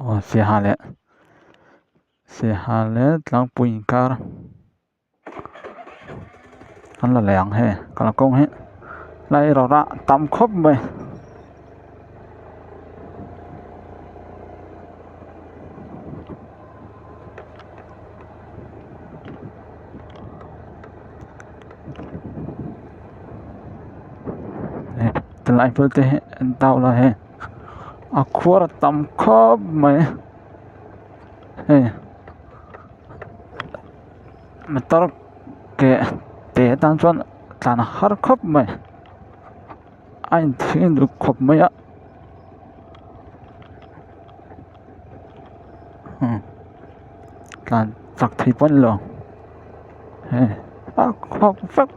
Aw Siaha leh Siaha leh Tlangpui inkar an la leh ang hei kalkawng hi lai rawra tam khawp mai. Tilai vel te hi an tau la hei a khuar a tam khawp mai hei motor ke te tan chuan tlan a har khawp mai a inthing duk khawp mai a tlan chak thei pawh a ni lo hei a khawk vek.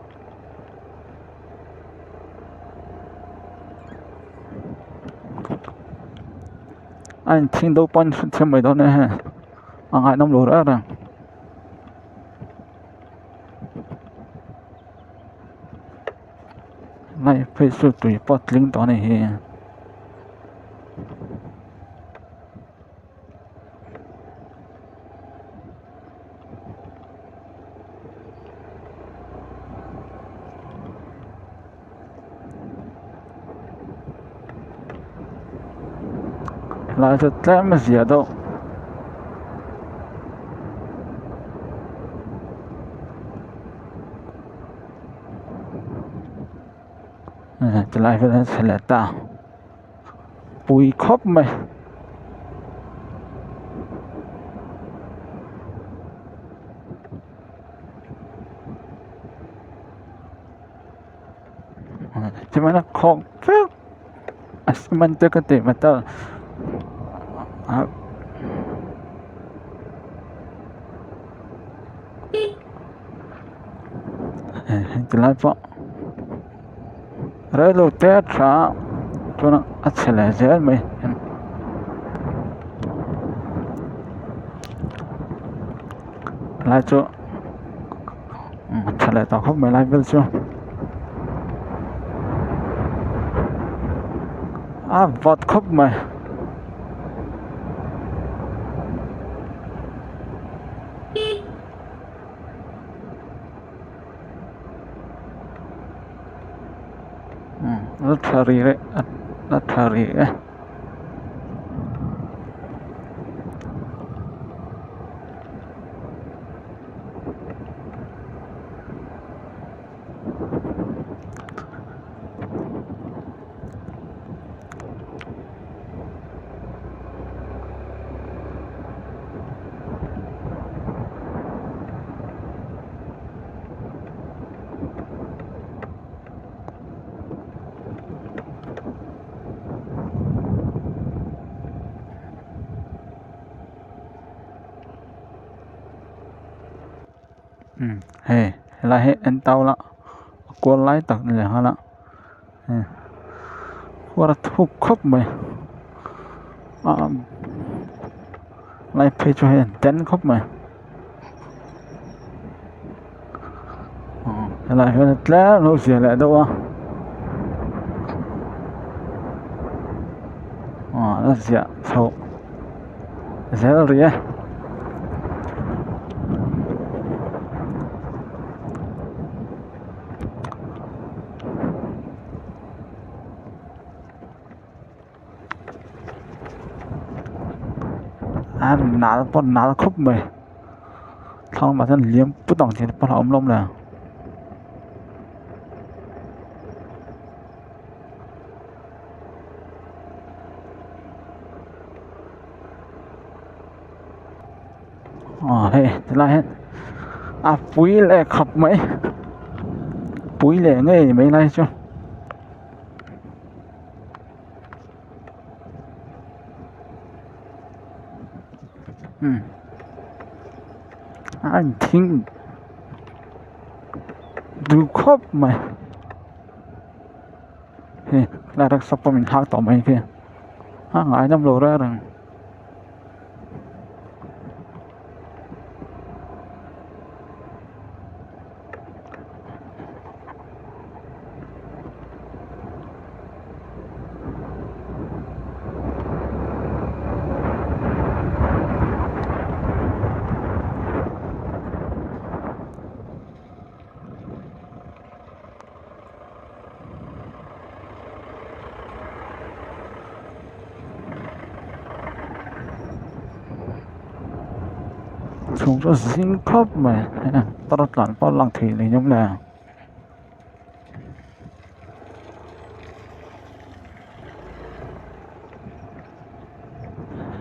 A inthing deuh pawn hrethiam mai dawn e hei a ngaihnawm lo reng reng. Hei phei chu tui pawh a tling tawh a ni hi. Lai chu tlem a zia deuh tilai vel hi a chhe leh ta pui khawp mai. Chuan a khawk vek a cement te ka tih metal ah heti lai pawh reilo te a tha a chuan a chhe leh zel mai helai chu a tha leh tawh khawp mai lai vel chu a vawt khawp mai. La tha rih leh la tha rih e. Hei helai hi en tau la a kual lai tak ni leh nghal a khuar a thuk khawp mai lai phei chu hei a den khawp mai helaiah hian tlem lo zia leh deuh a a ziah chhoh zel rih e. A nal pawh nal khawp mai thlang lamah hian liam put ang chi te pawh a awm lawm le. Aw hei tilai hian a pui leh khawp mai pui leh ngei mai lai chu. A inthing duh khawp mai hei lai rickshaw pawh min nghak tawh mai khi a ngainawm lo reng reng. Chhum chu a zing khawp mai motor a tlan pawh a lang thei leh em le.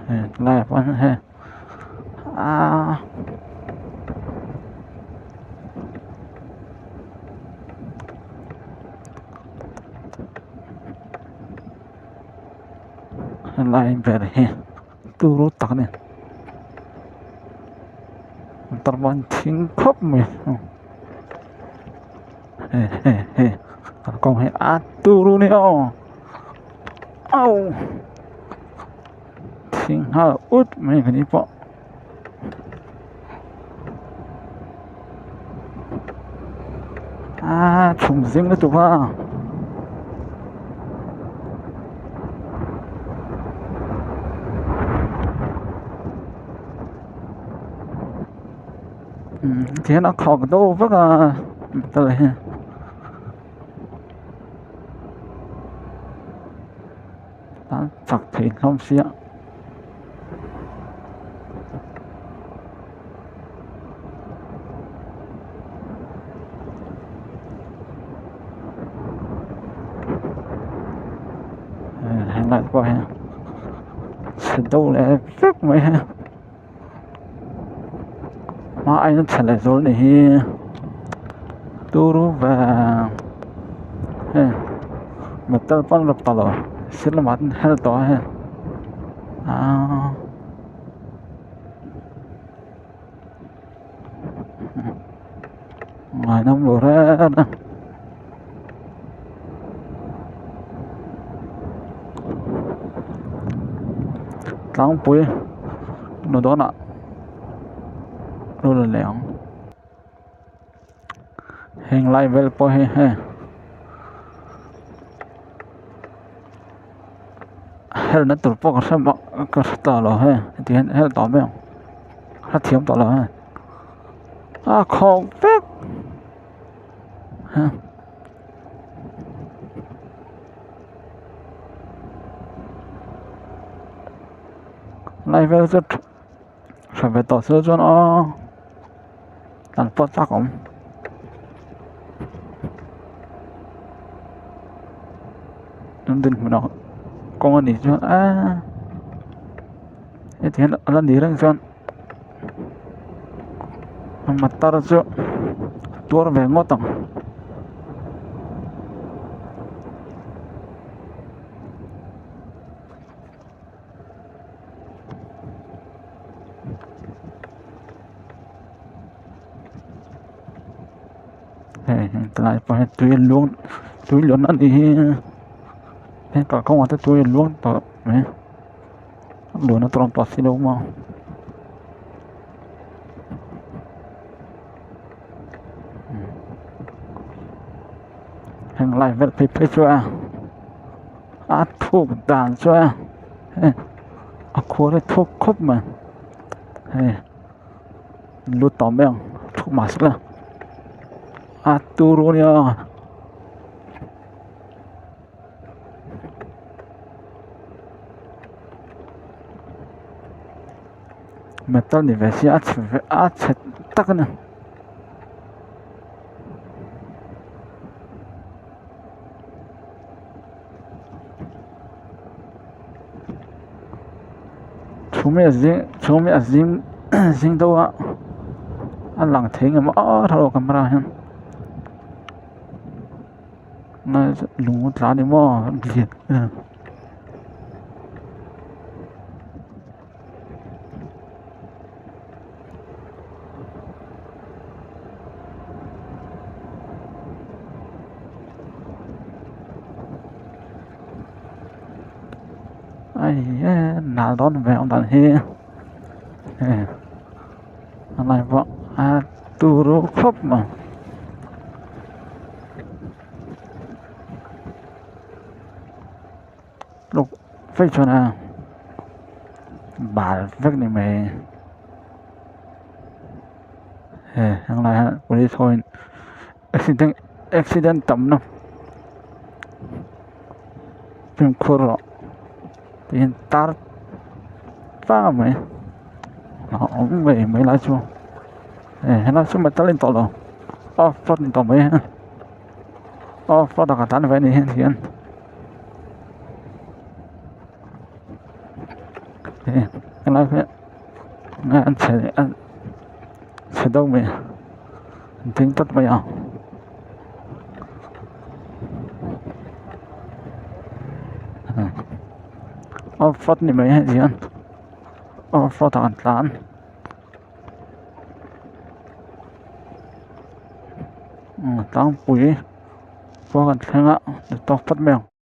Helai ah pawh hian ahh helai ber hi turu tak a ni motor pawh an thing khawp mai he he he kalkawng hi a turu a ni aw au thing nghal ut mai ka ni pawh. Aaa chhum zing lutuk a. Tihian a khawk deuh vek a metal hi. A chak thei hlawm sia. Helai pawh hi chhe deuh leh vek mai hi hma aiin a chhe leh zual a nih hi turu ve hei metal pawh an rawp ta lo sir lamah an her tawh a hei aaa. Ngaihnawm lo reng a tlangpui nu dawnah rul a leh ang heng lai vel pawh hi hei helna tur pawh ka hre bawk ka hre tawh lo hei heti hian hel tawh mai ang hre thiam tawh lo hei a khawk vek lai vel chu tha ve tawh se chuan aw an pawt tak awm. An dinhmun ah kawng a nih chuan eee heti hian a la nih reng chuan motor chu a tuar ve ngawt ang. Hei tilai pawh hi tui a luang tui luan a nih hi he kalkawngah te tui a luang tawh mai a luan a tawng tawh si lo maw. Heng lai vel phei phei chu a a thuk dan chu a hei a khuar hi thuk khawp mai hei lut tawh mai ang thuk mah se la a turu a nia. Metal ni ve sia a chhe ve a chhe tak a ni. Chhum hi a zing chhum hi a zing zing deuh a a lang thei ngem aw thlalak camera ah hian lung a tla a ni maw. Ai e nal dawn ve ang dan hi hei a lai pawh a turu khawp mai. Luk phei chuan a bal vek ni mai he heng lai hian police ho in accident accident tam na fimkhur rawh tih hi an tar fang mai. A awm ngei mai lai chu eh helai chu metal a ni tawh lo off road a ni tawh mai a off road ah ka tlan ve a ni hian hian eh helai hi nge an chhe an chhe deuh mai an ding tlat mai a. Off road ni mai hei hian off road ah an tlan tlangpui khua kan thleng a ni tawk phawt mai ang.